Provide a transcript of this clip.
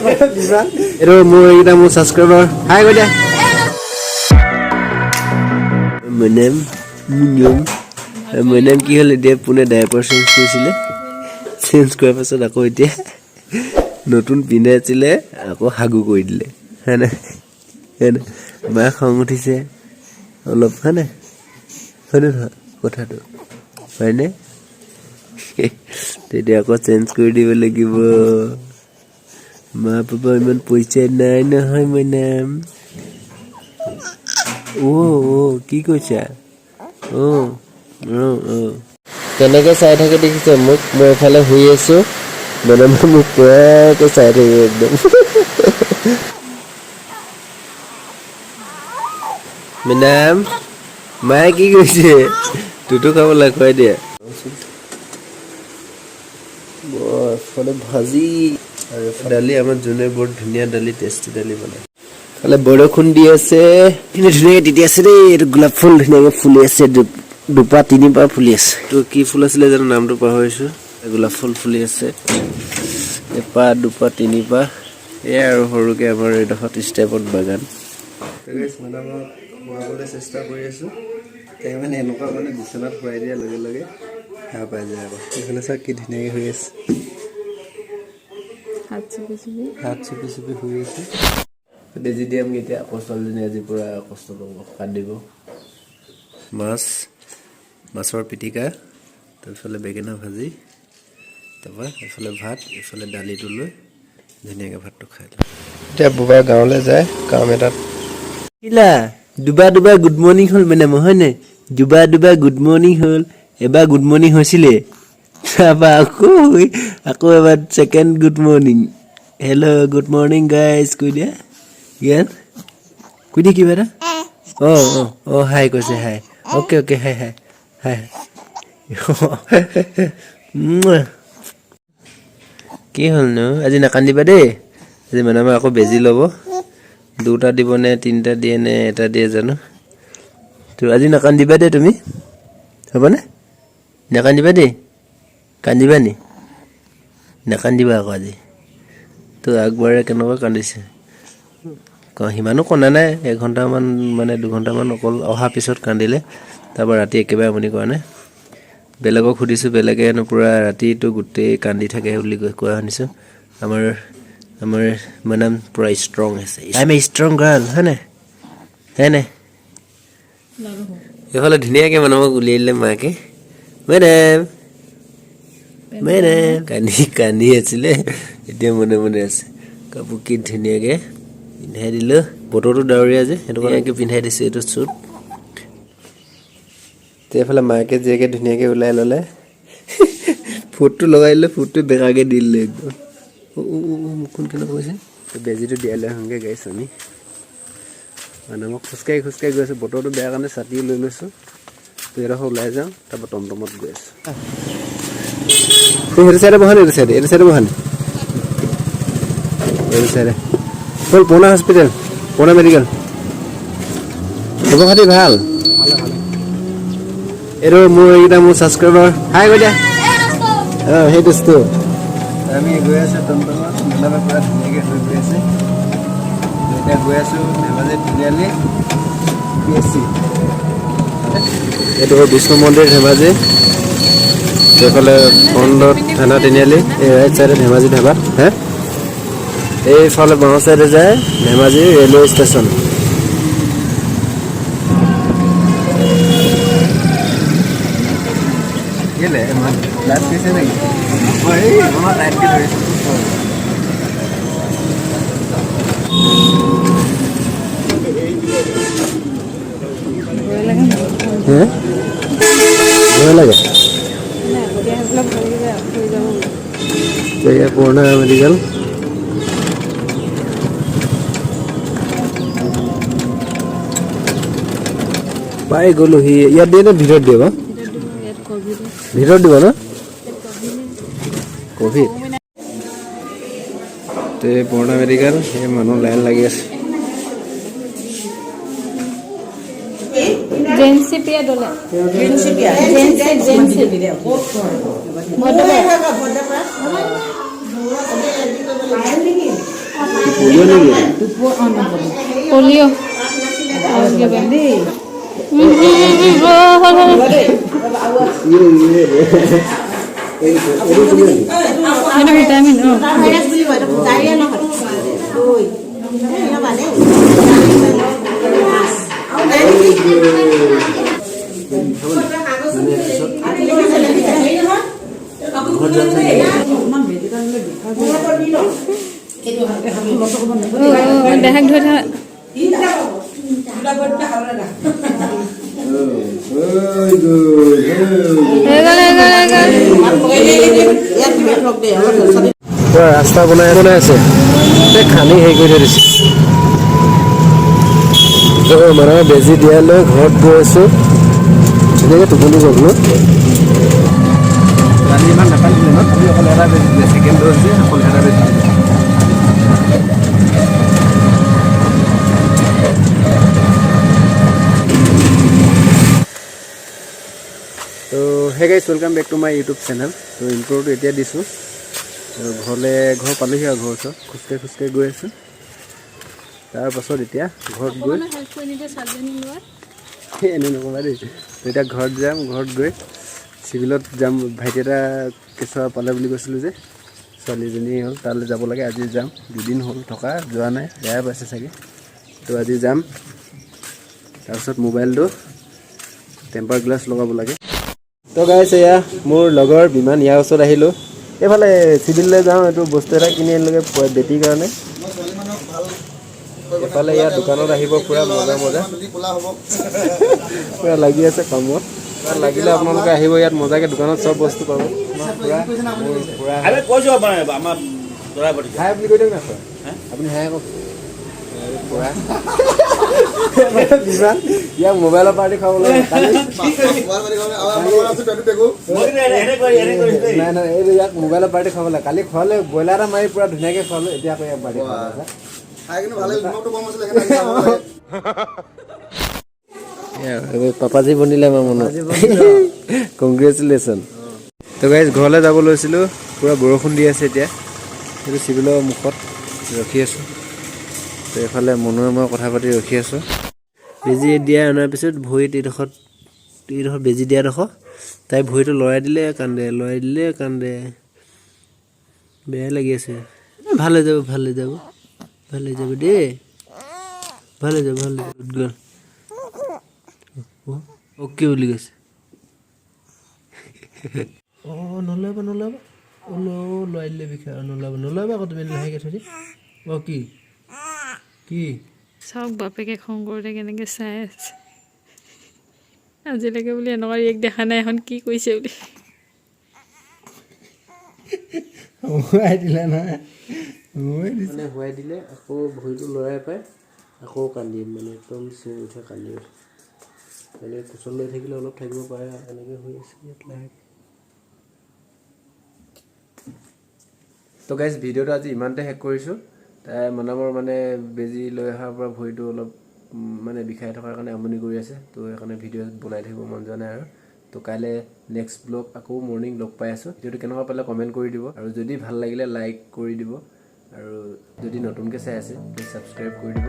এইটো মোৰ, এইকেইটা মোৰ ছাবস্ক্ৰাইবাৰ। হাই কৈ দিয়া। মনেম মুনিয়ম মনেম, কি হ'ল এতিয়া? পোনে ডাইপাৰ চেঞ্জ কৰিছিলে। চেঞ্জ কৰাৰ পাছত আকৌ এতিয়া নতুন পিন্ধাইছিলে, আকৌ হাগু কৰি দিলে, হয়নে? হয়নে? মা খং উঠিছে অলপ, হয়নে? হয়নে নহয় কথাটো, হয়নে? তেতিয়া আকৌ চেঞ্জ কৰি দিব লাগিব। মা পাপা ইমান পইচা নাই নহয়। মইনাম, অ' অ' কি কৈছা? অ' অ' অ' কেনেকে চাই থাকে দেখিছে মোক? মই এফালে শুই আছো, মানে মোক পূৰাকে চাই থাকিব একদম। মেডাম, মায়ে কি কৈছে? তুতো খাবলৈ খুৱাই দিয়া। এফালে ভাজি আৰু এফালে দালি। আমাৰ যোনে বৰ ধুনীয়া দালি, টেষ্টি দালি বনায়। ফালে বৰষুণ দি আছে, কিন্তু ধুনীয়াকে তিতি আছে দেই। এইটো গোলাপ ফুল ধুনীয়াকে ফুলি আছে, দুপাহ তিনিপাহ ফুলি আছে। এইটো কি ফুল আছিলে জানো, নামটো পাহৰিছো। গোলাপ ফুল ফুলি আছে এপাহ, দুপাহ, তিনিপাহ। এয়াই আৰু সৰুকে আমাৰ এইডোখৰত ষ্টেপত বাগান। শুৱাবলৈ চেষ্টা কৰি আছো। তাই মানে এনেকুৱা, মানে বিচনাত শুৱাই দিয়াৰ লগে লগে সাৰ পাই যায় আকৌ। এইফালে চাওক, কি ধুনীয়াকে শুই আছে। হাত চুপি চুপি। হাত চুপি চুপি শুই আছে। বেজি দিয়ামগৈ এতিয়া আকৌ। ছোৱালীজনী আজি পূৰা কষ্ট পাব, কান্দিব। মাছ, মাছৰ পিটিকা, তাৰপিছতে বেঙেনা ভাজি, তাৰপৰা এইফালে ভাত, এইফালে দালিটো লৈ ধুনীয়াকৈ ভাতটো খাই লওঁ। এতিয়া বুবাই গাঁৱলৈ যায় কাম এটাত। কিলা দুবাৰ দুবাৰ গুড মৰ্ণিং হ'ল মানে, হয়নে? দুবাৰ দুবাৰ গুড মৰ্ণিং হ'ল। এবাৰ গুড মৰ্ণিং হৈছিলে, তাৰপৰা আকৌ আকৌ এবাৰ second good morning. Hello, good morning guys কৈ দিয়া। জ্ঞান, কৈ দিয়া কিবা এটা। অঁ অঁ অঁ হাই কৈছে, hi. Okay okay, hi hi hi. মুৱা। কি হ'লনো? আজি নাকান্দিবা দেই। আজি মানে আমাৰ আকৌ বেজি ল'ব। দুটা দিব নে তিনিটা দিয়ে নে এটা দিয়ে জানো। তো আজি নাকান্দিবা দেই তুমি, হ'বনে? নাকান্দিবা দেই। কান্দিবা নি? নাকান্দিবা আকৌ আজি। তো আগবাৰে কেনেকুৱা কান্দিছে। সিমানো কন্দা নাই, এঘণ্টামান, মানে 2 ঘণ্টামান অকল অহাৰ পিছত কান্দিলে। তাৰপৰা ৰাতি একেবাৰে আমনি কৰা নাই। বেলেগক সুধিছোঁ, বেলেগে হেনো পূৰা ৰাতিটো গোটেই কান্দি থাকে বুলি কোৱা শুনিছোঁ। আমাৰ আমাৰ মানে পূৰা ষ্ট্ৰং আছে। I am a strong girl, হয় নাই? হয় নাই? এইফালে ধুনীয়াকৈ মানুহক উলিয়াই দিলে মাকে। মেডাম, মেডাম, কান্দি কান্দি আছিলে, এতিয়া মনে মনে আছে। কাপোৰ কি ধুনীয়াকৈ পিন্ধাই দিলোঁ। বতৰটো ডাৱৰীয়া যে, সেইটো কাৰণে পিন্ধাই দিছোঁ এইটো চুট। এইফালে মাকে জীয়েকে ধুনীয়াকৈ ওলাই ল'লে। ফুটটো লগাই দিলে, ফুটটো বেকাকৈ দি দিলে একদম। অ' মুখখন কেনেকুৱা কৈছে। বেজীটো দিয়াই লৈ আহোঁগৈ গাইছ। আমি মানে মই খোজকাঢ়ি খোজকাঢ়ি গৈ আছোঁ। বতৰটো বেয়া কাৰণে ছাতিও লৈ লৈছোঁ। তো এইডোখৰ ওলাই যাওঁ, তাৰপৰা টমটমত গৈ আছোঁ। তুমি সেইটো চাইডে বহা নে? এইটো চাইডে, এইটো চাইডে বহা নে? এইটো চাইডে হ'ল। পুৰণা হস্পিটেল, পুৰণা মেডিকেল। খবৰ খাতি ভাল? এইটো মোৰ, এইকেইটা মোৰ ছাবস্ক্ৰাইবাৰ। হাই কৈ দিয়া। অঁ, সেই দোস্ত। আমি গৈ আছোঁ টমটমত। মেলাৰ পৰা ধুনীয়াকৈ হৈ গৈ আছে। এতিয়া গৈ আছোঁ ধেমাজি তিনিআলি পি এছ চি। এইটো হ'ল বিষ্ণু মন্দিৰ, ধেমাজি। এইফালে ফ্ৰণ্টত থানা তিনিআলি, এই ৰাইট চাইডে ধেমাজি ধাবা হে। এইফালে বাওঁ চাইডে যায় ধেমাজি ৰেলৱে ষ্টেচন। কেলে লাজ কৰিছে নেকি? এই টাইটকৈ ধৰিছোঁ। হে, ভয় লাগে? নাই, আগতে আহি পেলাই ভয় লাগি যায়, পৰি যাব বুলি। এতিয়া পুৰণা মেডিকেল পাই গ'লোহি। ইয়াত দিয়ে নে ভিতৰত দিয়ে বা? ভিতৰত দিব, ইয়াত ক'ভিড। ভিতৰত দিব ন? ক'ভিড তে পুৰণা মেডিকেল। সেই মানুহ লাইন লাগি আছে। জেনচিপিয়া দলে, জেনচি জেনচি ভদ্ৰপাৰা। পলিঅ' নেকি? পলিঅ' আৰু কিবা। উম, উম, উম, উম, অ, হ'ল, হ'ল। সেইটো ভিটামিন, অঁ। ভাইৰাছ বুলি কয়, ডায়েৰিয়া নহয়। ঐ, ৰ'বা দেই। মানে পিছত ঘৰত যাম চাগে। অঁ, দেহাক ধৰি থাকা। হৈ গ'ল, হৈ গ'ল। হৈ গ'ল, হৈ গ'ল, হৈ গ'ল। ইয়াত ধুই থওক দেই অলপ। পুৰা ৰাস্তা বনাই বনাই আছে, এই খান্দি হেৰি কৰি থৈ দিছে। মানে বেজি দিয়া লৈ ঘৰত গৈ আছো। ধুনীয়াকৈ টোপনি গ'ল ন? কালি ইমান নাপালিছিলে ন? কালি অকল এটা বেজি দিলে, ছেকেণ্ড ড'জ যে অকল এটা বেজি দিলে। তো hey guys, welcome back to my YouTube channel. তো ইণ্ট্ৰ'টো এতিয়া দিছোঁ। আৰু ঘৰলৈ, ঘৰ পালোহি আৰু ঘৰ ওচৰত খোজকাঢ়ি খোজকাঢ়ি গৈ আছোঁ। তাৰপাছত এতিয়া ঘৰত গৈ অকণমানো হেল্প কৰি নিদিয়ে ছোৱালীজনী লোৱাত। এনে নক'বা দেই। তো এতিয়া ঘৰত যাম, ঘৰত গৈ চিভিলত যাম। ভাইটি এটা কেঁচুৱা পালে বুলি কৈছিলোঁ যে, ছোৱালীজনী হ'ল, তালৈ যাব লাগে। আজি যাম। দুদিন হ'ল থকা, যোৱা নাই, বেয়া পাইছে চাগে। তো আজি যাম। তাৰপিছত মোবাইলটো টেম্পাৰ গ্লাছ লগাব লাগে। তো গাইছ, এয়া মোৰ লগৰ বিমান, ইয়াৰ ওচৰত আহিলোঁ। এইফালে চিভিললৈ যাওঁ, এইটো বস্তু এটা কিনি আনিলোগৈ বেটীৰ কাৰণে। এইফালে ইয়াৰ দোকানত আহিব, পূৰা মজা মজা পূৰা লাগি আছে কামত। পূৰা লাগিলে আপোনালোকে আহিব ইয়াত, মজাকে দোকানত চব বস্তু পাব। পূৰা মোৰ পূৰা আমি কৈছোঁ আপোনাৰ আমাৰ দৰা পাতিছে। হাই বুলি কৈ দিয়ক না ছাৰ আপুনি, হাই কওক। পূৰা বিমান, ইয়াক মোবাইলৰ পাৰ্টি খুৱাব লাগে কালি। মই কিন্তু এনে কৰি এনে কৰিছোঁ দেই। নাই নাই, এইটো ইয়াক মোবাইলৰ পাৰ্টি খুৱাব লাগে। কালি খোৱালে, ব্ৰইলাৰ এটা মাৰি পূৰা ধুনীয়াকৈ খোৱালোঁ। এতিয়া আকৌ ইয়াক পাৰ্টি খুৱাব লাগে। ভালে, নিমখটো কম আছিলে, সেইকাৰণে খাব লাগে। পাপাজী বনিলে আমাৰ মনত, কংগ্ৰেচুলেশ্যন। তো গাইজ, ঘৰলৈ যাব লৈছিলোঁ, পূৰা বৰষুণ দি আছে। এতিয়া সেইটো চিভিলৰ মুখত ৰখি আছোঁ। তো এইফালে মনুৱে মই কথা পাতি ৰখি আছোঁ। বেজি দিয়া অনাৰ পিছত ভৰিত এইডোখৰত, এইডোখৰত বেজি দিয়াডোখৰ তাই ভৰিটো লৰাই দিলে কান্দে, লৰাই দিলে কান্দে। বেয়াই লাগি আছে। ভাল হৈ যাব, ভাল হৈ যাব, ভাল হৈ যাব দেই, ভাল হৈ যাব, ভাল হৈ যাব। গ'ল, অ'কে বুলি কৈছে। অঁ, নল'ব, নল'ব, লৰাই দিলে বিষাই। নল'ব, নল'ব আকৌ, তুমি লাহেকৈ থৈ দিয়া। অঁ, কি কি? চাওক, বাপেকে খং কৰোঁতে কেনেকৈ চাই আছে। আজিলৈকে বুলি এনেকুৱা ৰিয়েক্ট দেখা নাই, এখন কি কৰিছে বুলি। সোমাই দিলে নহয়, মানে শুৱাই দিলে আকৌ ভৰিটো লৰাই পায়, আকৌ কান্দি, মানে একদম চিঞৰি উঠে, কান্দি উঠে। এনেকৈ কোচত লৈ থাকিলে অলপ থাকিব পাৰে আৰু। এনেকৈ হৈ আছে ইয়াত লাহেকৈ। তো গাইজ, ভিডিঅ'টো আজি ইমানতে শেষ কৰিছোঁ। তাই মনামৰ মানে বেজি লৈ অহাৰ পৰা ভৰিটো অলপ মানে বিষাই থকাৰ কাৰণে আমনি কৰি আছে। তো সেইকাৰণে ভিডিঅ' বনাই থাকিব মন যোৱা নাই আৰু। তো কাইলৈ নেক্সট ব্লগ আকৌ মৰ্ণিং লগ পাই আছোঁ। ভিডিঅ'টো কেনেকুৱা পালে কমেণ্ট কৰি দিব আৰু যদি ভাল লাগিলে লাইক কৰি দিব আৰু যদি নতুনকৈ চাই আছে প্লিজ ছাবস্ক্ৰাইব কৰি দিব।